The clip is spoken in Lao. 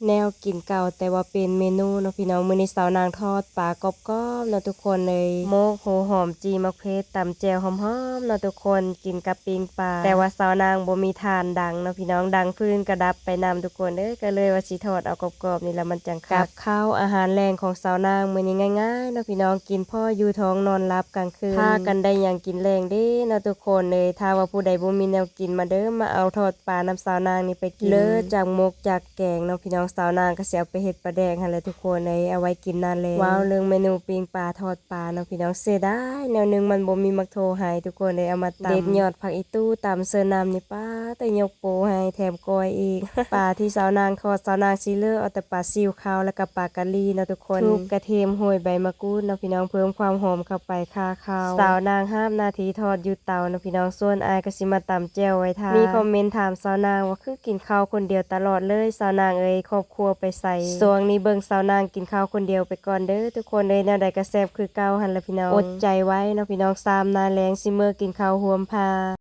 ແນວກິນເກົ່າແຕ່ວ່າປ່ຽນເມນູເນາະພີ່ນ້ອງ. ມື້ນີ້ສາວນາງທອດປາກອບໆເນາະທຸກຄົນເອີຍ, ໝົກຫົວຫອມ ຈີ່ໝາກເຜັດ ຕຳແຈ່ວຫອມໆເນາະທຸກຄົນ, ກິນກັບປີ້ງປາ. ແຕ່ວ່າສາວນາງບໍ່ມີຖ່ານດັງເນາະພີ່ນ້ອງ, ດັງຟືນກະດັບໄປນຳທຸກຄົນເອີຍ, ກໍເລີຍວ່າຊິທອດເອົາກອບໆນີ້ລະ ມັນຈັ່ງຄັກ. ກັບເຂົ້າອາຫານແລງຂອງສາວນາງມື້ນີ້ງ່າຍໆເນາະພີ່ນ້ອງ, ກິນພໍຢູ່ທ້ອງນອນຫຼັບກາງຄືນ. ພາກັນໄດ້ຫຍັງກິນແລງເດ້ເນາະທຸກຄົນເອີຍ. ຖ້າວ່າຜູ້ໃດບໍ່ມີແນວກິນ ມາເດີ ມາເອົາທອດປານຳສາວນາງນີ້ໄປກິນ. ເລີດຈາກໝົກຈາກ ແກງເນາະພີ່ນ້ອງ, ສາວນາງກໍຊິເອົາໄປເຮັດປາແດກຫັ້ນແຫຼະທຸກຄົນເອີຍ, ເອົາໄວ້ກິນນາແລງ. ວ້າວ ເລື່ອງເມນູປີ້ງປາທອດປາເນາະພີ່ນ້ອງ, ເສຍດາຍແນວໜຶ່ງມັນບໍ່ມີໝາກໂທໃຫ້ທຸກຄົນເອີຍ, ເອົາມາຕຳ ເດັດຍອດຜັກອີຕູ່ ຕຳເສີນ້ຳນີ້ ປາດ ແຕ່ຍົກໂປໃຫ້ ແຖມກ້ອຍອີກ. ປາທີ່ສາວນາງທອດ ສາວນາງຊິເລືອກເອົາແຕ່ປາຊິວຂາວ ແລ້ວກໍປາກາລີເນາະທຸກຄົນ. ທຸບກະທຽມ ໂຮຍໃບມະກູດເນາະພີ່ນ້ອງ, ເພີ່ມຄວາມຫອມເຂົ້າໄປຄາຄາວ. ສາວນາງຮັບໜ້າທີ່ທອດຢູ່ເຕົາເນາະພີ່ນ້ອງ, ສ່ວນອ້າຍກໍຊິມາຕຳແຈ່ວໄວ້ຖ້າ. ມີຄອມເມັນຖາມສາວນາງວ່າ ຄືກິນເຂົ້າຄົນດຽວຕະຫຼອດເລີຍສາວນາງເອີຍ, ຄອບຄົວໄປໃສ? ຊ່ວງນີ້ເບິ່ງສາວນາງກິນເຂົ້າຄົນດຽວໄປກ່ອນເດີທຸກຄົນເອີຍ. ແນວໃດກໍແຊບຄືເກົ່າຫັ້ນລະພີ່ນ້ອງ, ອົດໃຈໄວ້ເນາະພີ່ນ້ອງ, ຊາມໜ້າແລງຊິເມືອກິນເຂົ້າຮ່ວມພາ.